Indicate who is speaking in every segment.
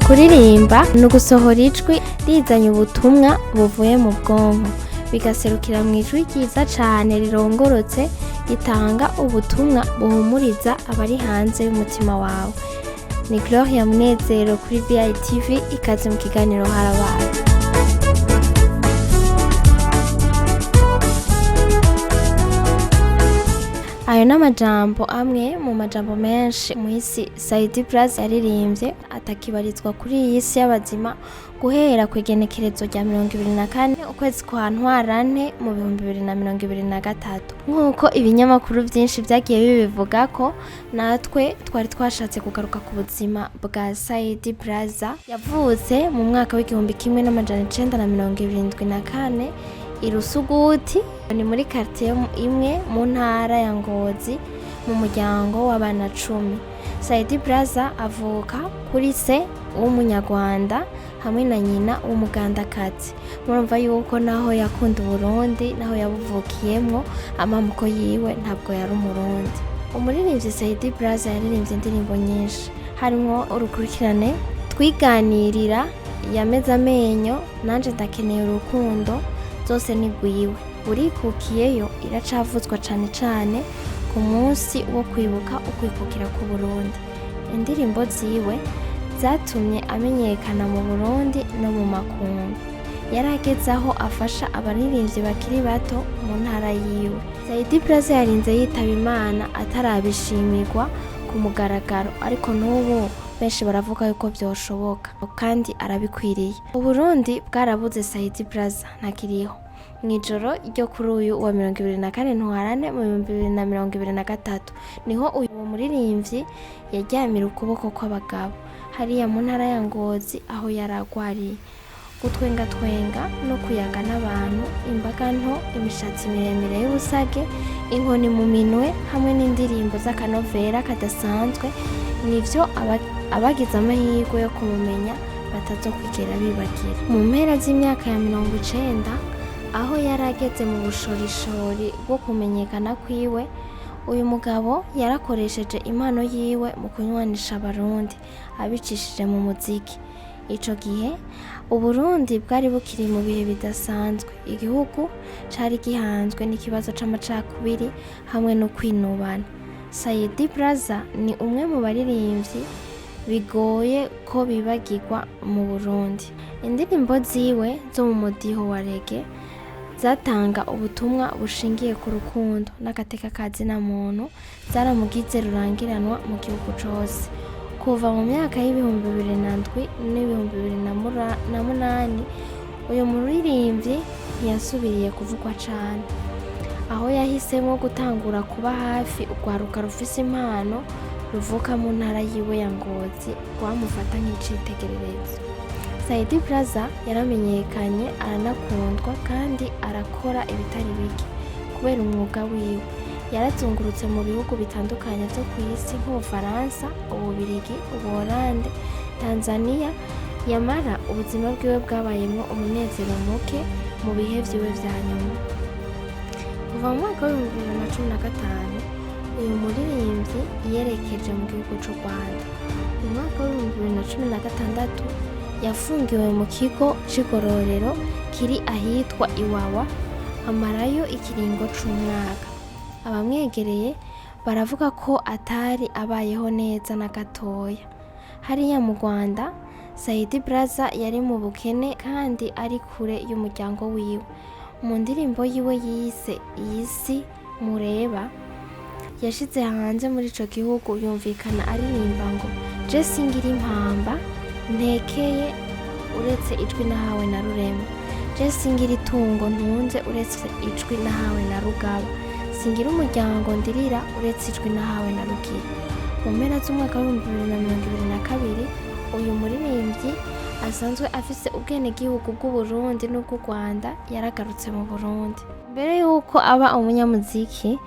Speaker 1: Kuririmba ni ugusohora ijwi rizanye ubutumwa buvuye mu bwonko, bigaserukira mu ijwi ryiza cane rirongorotse ritanga ubutumwa buhumuriza abari hanze y'umutima wawe. Ni Gloria Munezero kuri BITV, ikaze mu kiganiro harabaye. Ayo ni amajambo amwe mu majambo menshi muhisi Saidi Braz yaririmbye atakibarizwa kuri iyi si y'abazima guhera ku igenekerezo rya 24 ukwezi kwa Ntwarante mu 2023. Nk'uko ibinyamakuru vyinshi vyagiye bibivuga ko natwe twari twashatse kugaruka ku buzima bwa Saidi Braza. Yavutse mu mwaka w'1974 i Rusuguti, ni muri quartier imwe mu ntara ya Ngozi, mu muryango w'abana 10. Saidi Braza avuka kuri se w'umunyarwanda hamwe na nyina w'umugandakazi. Murumva yuko naho yakunda Uburundi, naho yabuvukiyemwo, amamuko yiwe ntabwo yari umurundi. Umuririmbyi Saidi Braza yaririmbye indirimbo nyinshi, harimwo urukurikirane twiganirira, yameze amenyo, nanje ndakeneye urukundo, zose ni rwiwe. Urikukiyeyo iracavuzwa cane cane ku munsi wo kwibuka ukwikukira k'Uburundi. Indirimbo ziwe zatumye amenyekana mu Burundi no mu makungu. Yarageze aho afasha abaririmbyi bakiri bato mu ntara yiwe. Saidi Braza yarinze yitaba Imana atarabishimirwa ku mugaragaro, ariko n'ubu benshi baravuga yuko vyoshoboka kandi arabikwiriye. Uburundi bwarabuze Saidi Braza, ntakiriho. Mw'ijoro ryo kuri uyu wa 24 Ntwarante mu 2023 niho uyu muririmbyi yaryamira ukuboko kw'abagabo hariya mu ntara ya Ngozi aho yaragwariye. Gutwengatwenga no kuyaga n'abantu, imbaga nto, imishatsi miremire y'ubusage, inkoni mu minwe hamwe n'indirimbo z'akanovera kadasanzwe nivyo abagize amahirwe yo kumumenya batazokwigera bibagira. Mu mpera z'imyaka ya 90 aho yari ageze mu bushorishori bwo kumenyekana kwiwe, uyu mugabo yarakoresheje impano yiwe mu kunywanisha abarundi abicishije mu muziki. Ico gihe Uburundi bwari bukiri mu bihe bidasanzwe, igihugu cari gihanzwe n'ikibazo c'amacakubiri hamwe no kwinubana. Saidi Braza ni umwe mu baririmvyi bigoye ko bibagirwa mu Burundi. Indirimbo ziwe zo mu mudiho wa reggae zatanga ubutumwa bushingiye ku rukundo n'agateka ka zina muntu, zaramugize rurangiranwa mu gihugu cose. Kuva mu myaka y'2007 n'2008 uyu muririmbyi ntiyasubiriye kuvugwa cane, aho yahisemwo gutangura kuba hafi urwaruka rufise impano ruvuka mu ntara yiwe ya Ngozi rwamufata nk'icitegererezo. Saidi Braza yaramenyekanye aranakundwa kandi arakora ibitari bike kubera umwuga wiwe. Yarazungurutse mu bihugu bitandukanye vyo kw'isi nk'Ubufaransa, Ububirigi, Ubuholande, Tanzania, yamara ubuzima bwiwe bwabayemwo umunezero muke mu bihe vyiwe vya nyuma. Kuva mu mwaka w'2015 uyu muririmbyi yerekeje mu gihugu c'u Rwanda. Mu mwaka w'2016 yafungiwe mu kigo c'igororero kiri ahitwa Iwawa, amarayo ikiringo c'umwaka. Abamwegereye baravuga ko atari abayeho neza na gatoya. Hariya mu Rwanda, Saidi Braza yari mu bukene kandi ari kure y'umuryango wiwe. Mu ndirimbo yiwe yise Iyi si mureba yashize hanze muri ico gihugu, yumvikana aririmba ngo je singira impamba ntekeye uretse ijwi nahawe na Rurema, je singira itungo ntunze uretse ijwi nahawe na Rugaba, singira umuryango ndirira uretse ijwi nahawe na Rugira. Mu mpera z'umwaka w'2022 uyu muririmbyi asanzwe afise ubwenegihugu bw'Uburundi n'ubw'u Rwanda yaragarutse mu Burundi. Mbere yuko aba umunyamuziki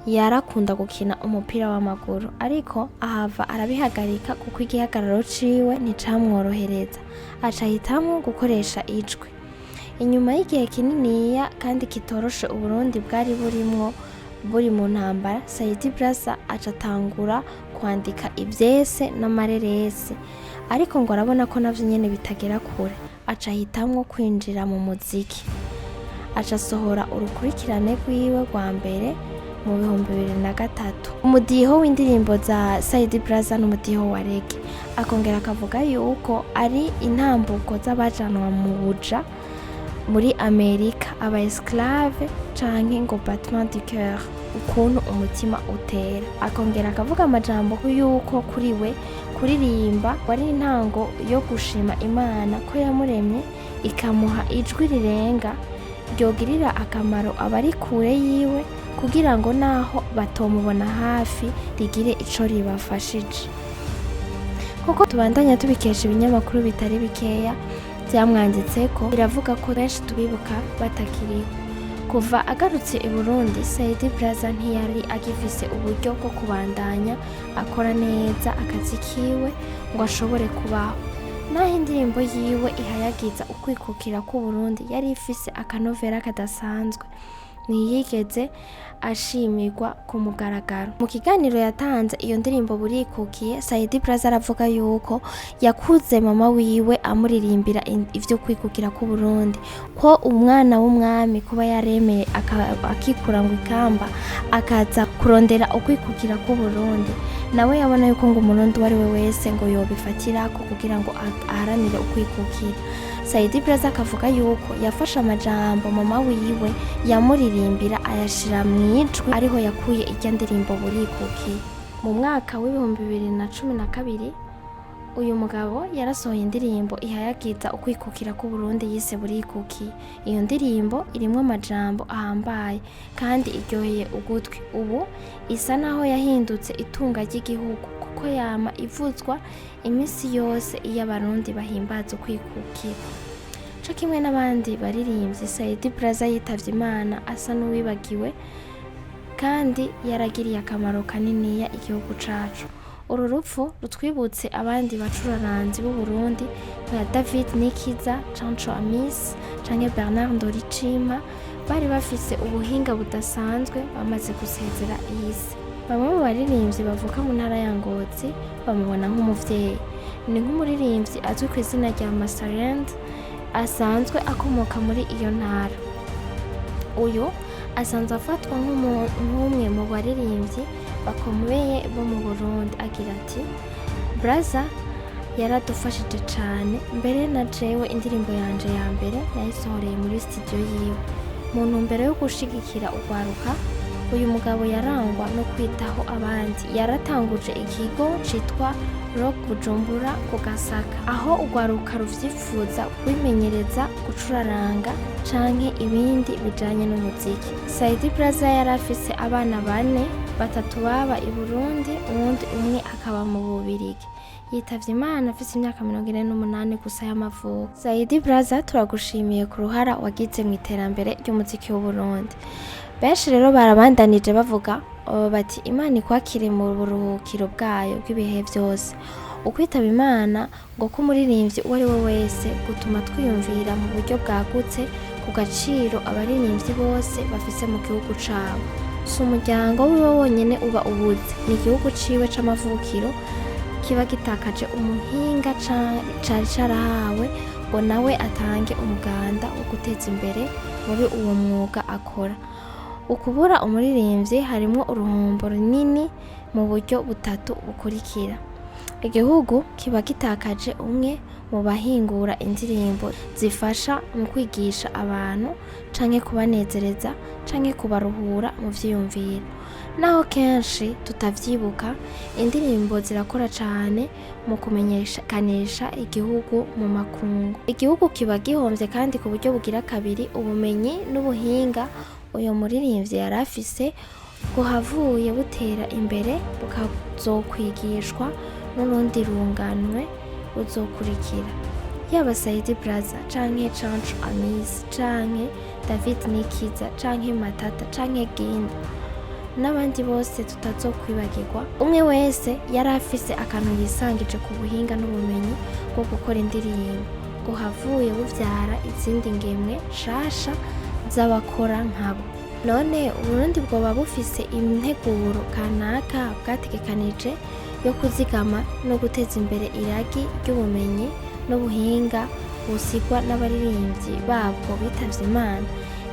Speaker 1: yarakunda gukina umupira w'amaguru, ariko ahava arabihagarika kuko igihagararo ciwe nticamworohereza, aca ahitamwo gukoresha ijwi. Inyuma y'igihe kininiya kandi kitoroshe Uburundi bwari burimwo buri mu ntambara, Saidi Braza aca atangura kwandika ivyese n'amareresi. Ariko ngo arabona ko navyo nyene bitagera kure, aca ahitamwo kwinjira mu muziki. Aca asohora urukurikirane rwiwe rwa mbere mu 2003. Umudiho w'indirimbo za Saidi Brazza n'umudiho wa reggae. Akongera akavuga yuko ari intambuko z'abajanwa mu buja muri Amerika, aba esclave, canke ngo battement du cœur, ukuntu umutima utera. Akongera akavuga amajambo yuko kuri we kuririmba wari intango yo gushima Imana ko yamuremye ikamuha ijwi rirenga ryogirira akamaro abari kure yiwe, kugira ngo naho batomubona hafi rigire ico ribafashije. Kuko tubandanya tubikesha ibinyamakuru bitari bikeya byamwanditseko, biravuga ko benshi tubibuka batakiriho. Kuva agarutse i Burundi, Saidi Brazza ntiyari agifise uburyo bwo kubandanya akora neza akazi kiwe ngo ashobore kubaho. Naho indirimbo yiwe ihayagiza ukwikukira k'Uburundi yari ifise akanovera kadasanzwe, ntiyigeze ashimirwa ku mugaragaro. Mu kiganiro yatanze iyo ndirimbo burikukiye, Saidi Brazza aravuga yuko yakuze mama wiwe amuririmbira ivyo kwikukira k'Uburundi, ko umwana w'umwami kuba yaremeye akikura ngo ikamba akaza kurondera ukwikukira k'Uburundi, nawe yabona yuko ngo Umurundi uwo ari we wese ngo yobifatirako kugira ngo aharanire ukwikukira. Saidi Brazza akavuga yuko yafashe amajambo mama wiwe yamuririmbira ayashira mw'ijwi, ariho yakuye irya ndirimbo burikukiye. Mu mwaka w'2012 uyu mugabo yarasohoye indirimbo ihayagiza ukwikukira k'Uburundi yise burikukiye. Iyo ndirimbo irimwo amajambo ahambaye kandi iryoheye ugutwi. Ubu isa naho yahindutse itunga ry'igihugu, kuko yama ivuzwa iminsi yose iyo Abarundi bahimbaza ukwikukira. Co kimwe n'abandi baririmbyi, Saidi Brazza yitavye Imana asa n'uwibagiwe, kandi yaragiriye akamaro kaniniya igihugu cacu. Uru rupfu rutwibutse abandi bacuraranzi b'u Burundi nka David Nikiza, Canco Amis canke Bernard Ndoricima, bari bafise ubuhinga budasanzwe bamaze gusezera iyi si. Bamwe mu baririmbyi bavuka mu ntara ya Ngozi bamubona nk'umuvyeyi. Ni nk'umuririmbyi azwi ku izina rya Masterland asanzwe akomoka muri iyo ntara. Uyu asanzwe afatwa nk'umwe mu baririmbyi bakomeye bo mu Burundi. Agira ati: Brazza yaradufashije cane, mbere na jewe indirimbo yanje ya mbere nayisohoreye muri studio yiwe. Mu ntumbero yo gushigikira urwaruka, uyu mugabo yarangwa no kwitaho abandi. Yaratanguje ikigo citwa Rock Bujumbura ku Gasaka, aho urwaruka ruvyifuza kwimenyereza gucuraranga canke ibindi bijanye n'umuziki. Saidi Brazza yari afise abana bane, batatu baba i Burundi, uwundi umwe akaba mu Bubirigi. Yitavye Imana afise imyaka 48 gusa y'amavuko. Saidi Brazza, turagushimiye ku ruhara wagize mu iterambere ry'umuziki w'Uburundi. Benshi rero barabandanije bavuga bati: Imana ikwakire mu buruhukiro bwayo bw'ibihe byose. Ukwitaba Imana ngo k'umuririmbyi uwo ari we wese gutuma twiyumvira mu buryo bwagutse ku gaciro abaririmbyi bose bafise mu gihugu cabo. Si umuryango wiwe wonyene uba ubuze, ni igihugu ciwe c'amavukiro kiba gitakaje umuhinga cari carahawe ngo nawe atange umuganda wo guteza imbere muri uwo mwuga akora. Ukubura umuririmbyi harimwo uruhombo runini mu buryo butatu bukurikira: igihugu kiba gitakaje umwe mu bahingura indirimbo zifasha mu kwigisha abantu canke kubanezereza canke kubaruhura mu vyiyumviro. Naho kenshi tutavyibuka, indirimbo zirakora cane mu kumenyekanisha igihugu mu makungu. Igihugu kiba gihomvye kandi ku buryo bugira kabiri ubumenyi n'ubuhinga uyo muririmbyi yari afise buhavuye butera imbere, bukazokwigishwa n'urundi runganwe ruzokurikira. Yaba Saidi Brazza canke Canco Amis canke David Nikiza canke Matata canke Ginda n'abandi bose tutazokwibagirwa, umwe wese yari afise akantu yisangije ku buhinga n'ubumenyi bwo gukora indirimbo buhavuye buvyara izindi ngemwe nshasha z'abakora nkabo. None Uburundi bwoba bufise integuro kanaka bwategekanije yo kuzigama no guteza imbere iragi ry'ubumenyi n'ubuhinga busigwa n'abaririmbyi babwo bitavye Imana?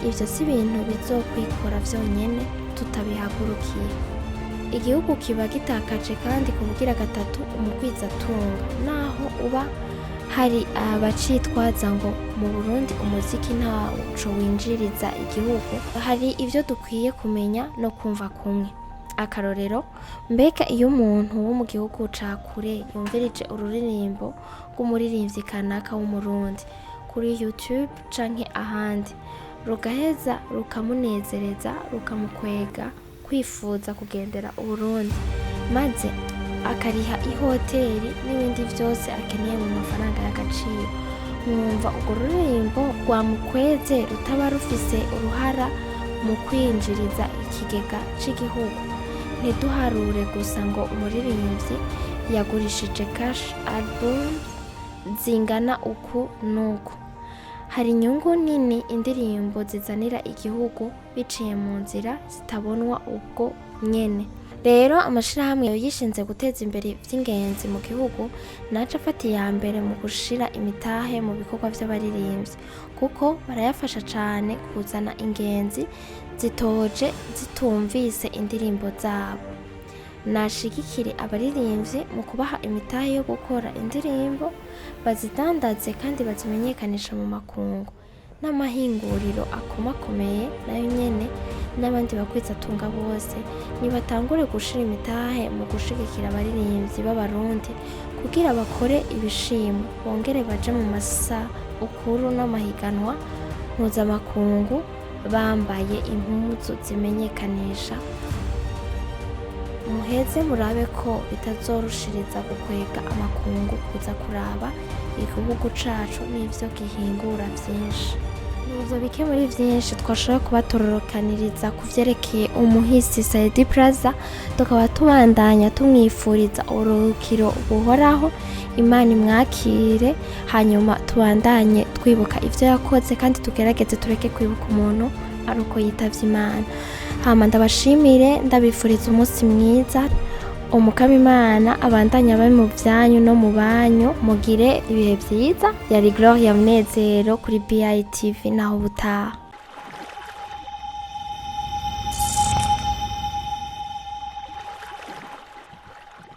Speaker 1: Ivyo si ibintu bizokwikora vyonyene tutabihagurukiye. Igihugu kiba gitakaje kandi kubugira gatatu umugwizatunga. Naho uba hari abacitwaza ngo mu Burundi umuziki ntaco winjiriza igihugu, hari ivyo dukwiye kumenya no kumva kumwe. Akarorero, mbega iyo umuntu wo mu gihugu ca kure yumvirije ururirimbo rw'umuririmbyi kanaka w'Umurundi kuri YouTube canke ahandi, rugaheza rukamunezereza, rukamukwega kwifuza kugendera Uburundi, maze akariha ihoteri n'ibindi vyose akeneye mu mafaranga y'agaciro, mwumva urwo ruririmbo rwamukweze rutaba rufise uruhara mu kwinjiriza ikigega c'igihugu? Ntiduharure gusa ngo umuririmbyi yagurishije cash album zingana uku n'uku. Hari inyungu nini indirimbo zizanira igihugu biciye mu nzira zitabonwa ubwo nyene. Rero amashirahamwe yishinze guteza imbere ivy'ingenzi mu gihugu nace afata iya mbere mu gushira imitahe mu bikorwa vy'abaririmbyi, kuko barayafasha cane kuzana ingenzi zitoje zitumvise indirimbo zabo. Nashigikire abaririmbyi mu kubaha imitahe yo gukora indirimbo, bazidandaze kandi bazimenyekanishe mu makungu. N'amahinguriro akomakomeye nayo nyene n'abandi bagwizatunga bose nibatangure gushira imitahe mu gushigikira abaririmbyi b'Abarundi kugira bakore ibishimwa, bongere baje mu masabukuru n'amahiganwa mpuzamakungu bambaye impuzu zimenyekanisha. Muheze murabe ko bitazorushiriza gukwega amakungu kuza kuraba igihugu cacu n'ivyo gihingura vyinshi. Nivyo bike muri vyinshi twashoboye kubatororokaniriza ku vyerekeye umuhisi Saidi Plaza, tukaba tubandanya tumwifuriza uburuhukiro buhoraho, Imana imwakire, hanyuma tubandanye twibuka ivyo yakoze kandi tugerageze tureke kwibuka umuntu ari uko yitavye Imana. Hama ndabashimire, ndabifuriza umunsi mwiza, Umukama Imana abandanye abe mu vyanyu no mu banyu, mugire ibihe vyiza. Yari Gloria Munezero kuri BITV, naho ubutaha.